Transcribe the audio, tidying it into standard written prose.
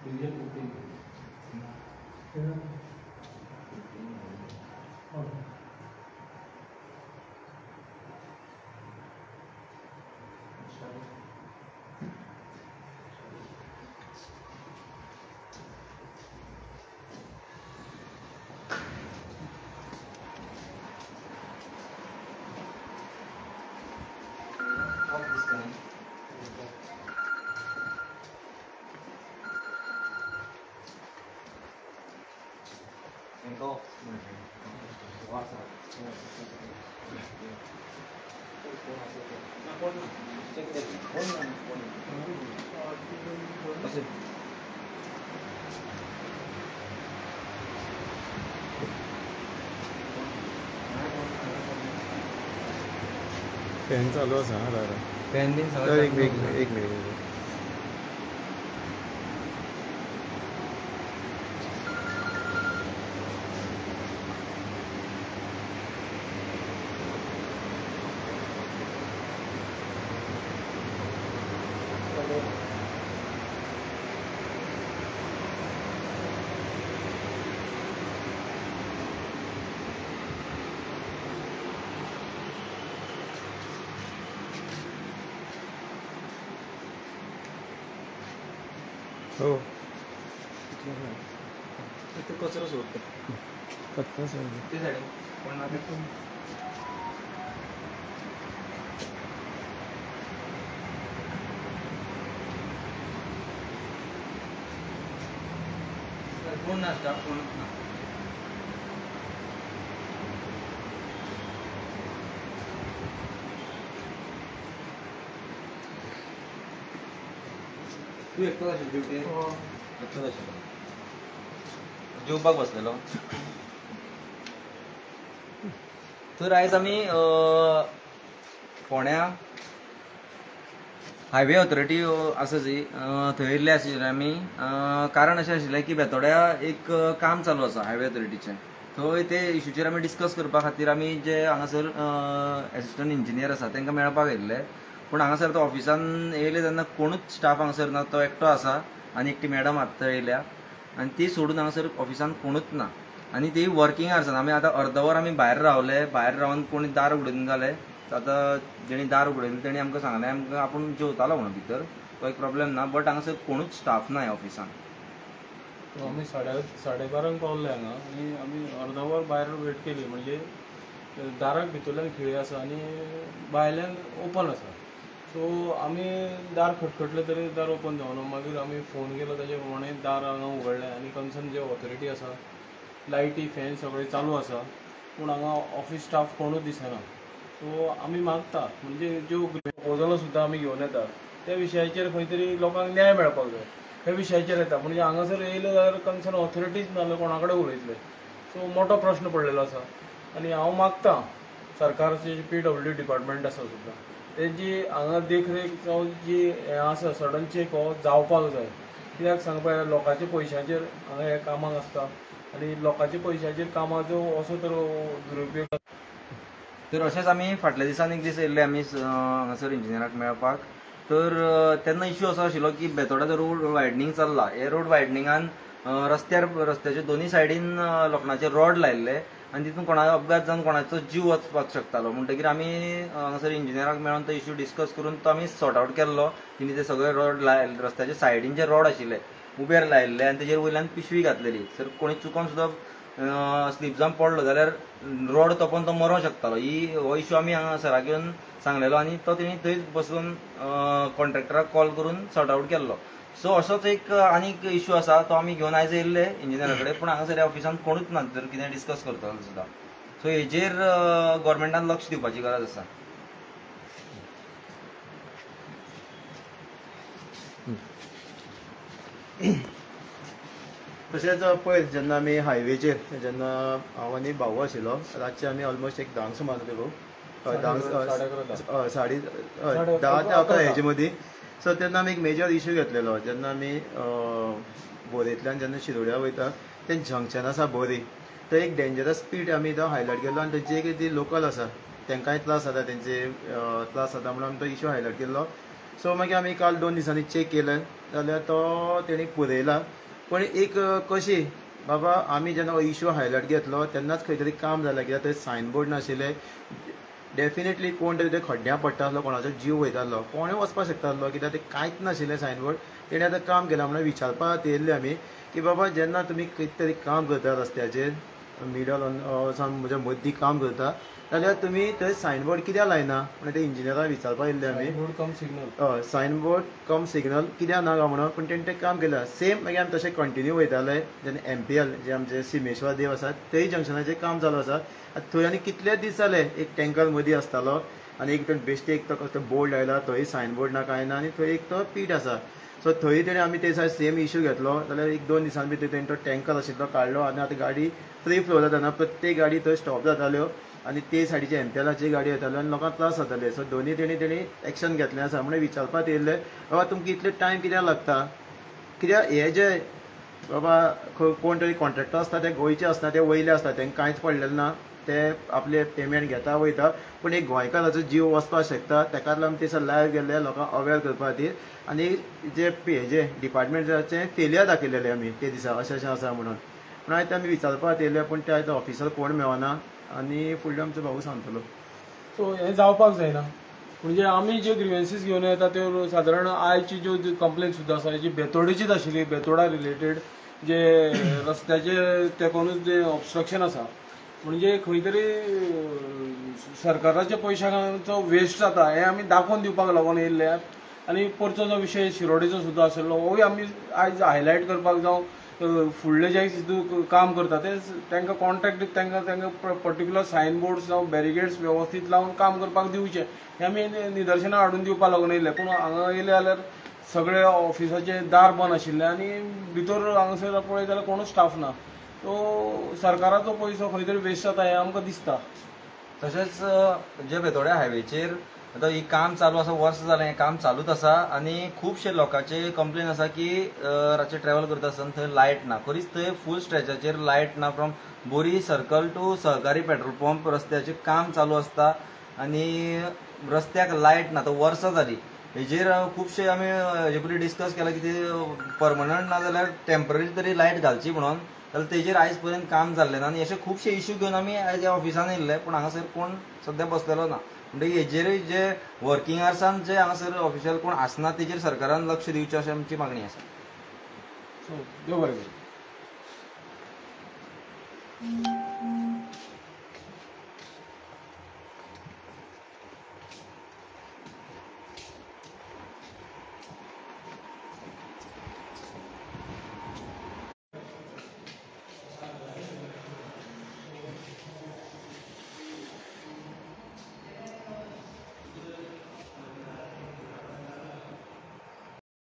Division 15. Fan चालू आसा दादा. Fan बीन सगळें. एक मिनिट. हो कचरो सोडतो ते सायडीन कोण ना. कोण ना स्टाफ कोणच ना. तू एकटोच आशिल्लो ड्युटीर? एकटोच आशिल्लो. जेवपाक बसलेलो. तर आयज आमी फोंड्या हायवे ऑथॉरिटी आसा जी थंय येयल्ले आशिल्ले आमी. कारण अशें आशिल्लें की बेतोड्या एक काम चालू आसा हायवे ऑथॉरिटीचें. थंय ते इशूचेर आमी डिस्कस करपा खातीर आमी जे हांगासर एसिस्टंट इंजिनियर आसा तांकां मेळपाक येयल्ले. पूण हांगासर तो ऑफिसान येयले तेन्ना कोणूच स्टाफ हांगासर ना. तो एकटो आसा आनी एकटी मॅडम आत्तां येयल्या आनी ती सोडून हांगासर ऑफिसान कोणूच ना. आनी ती वर्किंग आवर्सान आमी आतां अर्द वर आमी भायर रावले. भायर रावन कोणी दार उगडून जाले. आतां जेणी दार उगडयलें तेणी आमकां सांगलें आमकां आपूण जेवतालो म्हणून भितर, तो एक प्रॉब्लेम ना. बट हांगासर कोणूच स्टाफ ना ह्या ऑफिसान. आमी 12:30 पावले हांगा आनी आमी अर्द वर भायर वेट केली. म्हणजे दाराक भितरल्यान खिळी आसा आनी भायल्यान ओपन आसा. सो आमी दार खटखटलें तरी दार ओपन जावना. मागीर आमी फोन केलो ताजे प्रमाणे दार हांगा उगडलें आनी कन्सर्न जे ऑथॉरिटी आसा लायटी फॅन सगळे चालू आसा पूण हांगा ऑफिस स्टाफ कोणूच दिसना. सो आमी मागता म्हणजे ज्यो प्रपोजलां सुद्दां आमी घेवन येता त्या विशयाचेर खंय तरी लोकांक न्याय मेळपाक जाय ह्या विशयाचेर येता. म्हणजे हांगासर येयले जाल्यार कन्सर्न ऑथॉरिटीच ना जाल्यार कोणा कडेन उलयतले. सो मोठो प्रश्न पडलेलो आसा आनी हांव मागता सरकारचे जे PWD department आसा सुद्दां तेजी हांगा देखरेख जावं जी हें आसा सडन चेक हो जावपाक जाय. कित्याक सांगपा लोकांच्या पयशांचेर हांगा हे कामाक आसता आनी लोकांच्या पयशांचेर कामाचो असो तर दुरुपयोग. तर अशेंच आमी फाटल्या दिसान एक दीस येयल्ले आमी हांगासर इंजिनियराक मेळपाक. तर तेन्ना इश्यू असो आशिल्लो की बेतोड्याचो रोड वायडनींग चल्ला. हे रोड वायडनिंगान रस्त्यार रस्त्याच्या दोनी सायडीन लोखणाचे रॉड लायल्ले आनी तितून कोणाचो अपघात जावन कोणाचो जीव वचपाक शकतालो. म्हणटकीर आमी हांगासर इंजिनियराक मेळोन तो इश्यू डिस्कस करून तो आमी सॉर्ट आवट केल्लो. तेणी ते सगळे रॉड रस्त्याच्या सायडीन जे रॉड आशिल्ले उबेर लायल्ले आनी तेजेर वयल्यान पिशवी घातलेली. सर कोणी चुकोन सुद्दां स्लीप जावन पडलो जाल्यार रॉड तोपोन तो मरोंक शकतालो. ही हो इश्यू आमी हांगा सराक येवन सांगलेलो आनी तो तेणी थंयच बसून कॉन्ट्रॅक्टराक कॉल करून सॉर्ट आवट केल्लो. सो असोच एक आनीक इश्यू आसा तो आमी घेवन आयज येयल्ले इंजिनियरा कडेन. पूण हांगासर ऑफिसान कोणूच ना जर कितें डिस्कस करतलो सुद्दां. सो हेजेर गोवोरमेंटान लक्ष दिवपाची गरज आसा. तशेंच पयर जेन्ना आमी हायवेचेर जेन्ना हांव आनी भाऊ आशिल्लो रातचे आमी ऑलमोस्ट एक 10 सुमार जाले भाऊ, 10 10:30 ते 11 हेजे मदीं. सो तेन्ना आमी एक मेजर इश्यू घेतलेलो. जेन्ना आमी बोरयेंतल्यान जेन्ना शिरोड्या वयता तें जंक्शन आसा बोरी, थंय एक डेंजरस स्पीड आमी तो हायलायट केल्लो आनी तेंचे एक ती लोकल आसा तांकांय त्रास जाता, तेंचे त्रास जाता म्हणून आमी तो इश्यू हायलायट केल्लो. सो मागीर आमी काल 2 दिसांनी चॅक केलें जाल्यार तो तेणी पुरयला. पूण एक कशी बाबा आमी जेन्ना हो इशू हायलायट घेतलो तेन्नाच खंय तरी काम जालें, कित्याक थंय सायन बोर्ड नाशिल्ले. डेफिनेटली कोण तरी ते खड्ड्यां पडटा आसलो, कोणाचो जीव वयतालो, कोणूय वचपाक शकता आसलो, कित्याक ते कांयच नाशिल्लें सायन बोर्ड. तेणी आतां काम केलां म्हणून विचारपाक येयल्ले आमी की बाबा जेन्ना तुमी कितें तरी काम करता रस्त्याचेर मिडल म्हणजे मदीं काम करता जाल्यार तुमी थंय सायन बोर्ड कित्याक लायना म्हणून ते इंजिनियराक विचारपाक येयल्ले आमी. हय, सायन बोर्ड कम सिग्नल कित्याक ना काय म्हणून. पूण तेणी तें काम केलां. सेम मागीर आमी तशें कंटिन्यू वयताले जेन्ना MPL जे आमचे सिमेश्वर देव आसा तेय जंक्शनाचेर काम चालू आसा. आतां थंय आनी कितले दीस जाले एक टँकर मदीं आसतालो आनी एक बेश्टे एक तो कसलो बोर्ड लायला, थंय सायन बोर्ड ना कांय ना आनी थंय एक तो पीट आसा. सो थंय तेणी आमी ते सेम इशू घेतलो जाल्यार 1-2 दिसां भितर तेणी तो टँकर आशिल्लो तो काडलो आनी आतां गाडी फ्री फ्लो जाता. प्रत्येक गाडी थंय स्टॉप जाताल्यो आनी ते सायडीचे MPLाची गाडी येताल्यो आनी लोकांक त्रास जाताले. सो दोनी तेणी एक्शन घेतलें आसा म्हणून विचारपाक येयल्ले बाबा तुमकां इतले टायम कित्याक लागता, कित्याक हे जे बाबा कोण तरी कॉन्ट्रॅक्टर आसता ते गोंयचे आसता, ते वयले आसता, तांकां कांयच पडलेलें ना, ते आपले पेमेंट घेता वयता. पूण एक गोंयकाराचो जीव वचपाक शकता, ताकाच लागून ते लायव्ह गेल्ले लोकांक अवेर करपा खातीर. आनी जे हेजे डिपार्टमेंटाचें फेलियर दाखयलेलें आमी ते दिसा अशें अशें आसा म्हणून. पूण आयज आमी विचारपाक येयले पूण ते आयज ऑफिसर कोण मेळना आनी फुडलें आमचो भाऊ सांगतलो. सो हें जावपाक जायना. म्हणजे आमी ज्यो ग्रिवेन्सीस घेवन येता त्यो सादारण आयची ज्यो कंप्लेन सुद्दां आसा जी बेतोडेचीच आशिल्ली, बेतोडा रिलेटेड जे रस्त्याचे तेकोनूच जे ऑबस्ट्रक्शन आसा, म्हणजे खंय तरी सरकाराच्या पयशांचो वेस्ट जाता हें आमी दाखोवन दिवपाक लागून येयल्ले. आनी परचो जो विशय शिरोडेचो सुद्दां आशिल्लो होय आमी आयज हायलायट करपाक जावं फुडले जे हितून काम करता ते तांकां कॉन्ट्रॅक्ट तांकां तांकां पर्टिक्युलर सायन बोर्ड्स जावं बॅरिगेड्स व्यवस्थीत लावन काम करपाक दिवचें हें आमी निदर्शनां हाडून दिवपाक लागून येयल्ले. पूण हांगा येयले जाल्यार सगळे ऑफिसाचे दार बंद आशिल्ले आनी भितर हांगासर पळयत जाल्यार कोणूच स्टाफ ना. सो सरकाराचो पयसो खंय तरी वेस्ट जाता हें आमकां दिसता. तशेंच जे बेतोड्या हायवेचेर आतां ही काम चालू आसा, वर्स जालें हें काम चालूच आसा आनी खुबशे लोकांचे कंप्लेन आसा की रातचे ट्रॅव्हल करता आसतना थंय लायट ना. खरीच थंय फूल स्ट्रेचाचेर लायट ना. From Bori circle to Sahakari petrol pump रस्त्याचेर काम चालू आसता आनी रस्त्याक लायट ना. तो वर्सां जाली हेजेर खुबशे आमी हेजे पयलीं डिस्कस केला की ते परमनंट ना जाल्यार टेम्पररी तरी लायट घालची म्हणून, जाल्यार तेजेर आयज पर्यंत काम जाल्लें ना. आनी अशे खुबशे इश्यू घेवन आमी आयज ह्या ऑफिसान येयल्ले पूण हांगासर कोण सद्या बसलेलो ना. म्हणटकीर हेजेरूय जे वर्किंग आवर्सान जे हांगासर ऑफिशियल कोण आसना तेजेर सरकारान लक्ष दिवचें अशें आमची मागणी आसा. सो देव बरें करूं.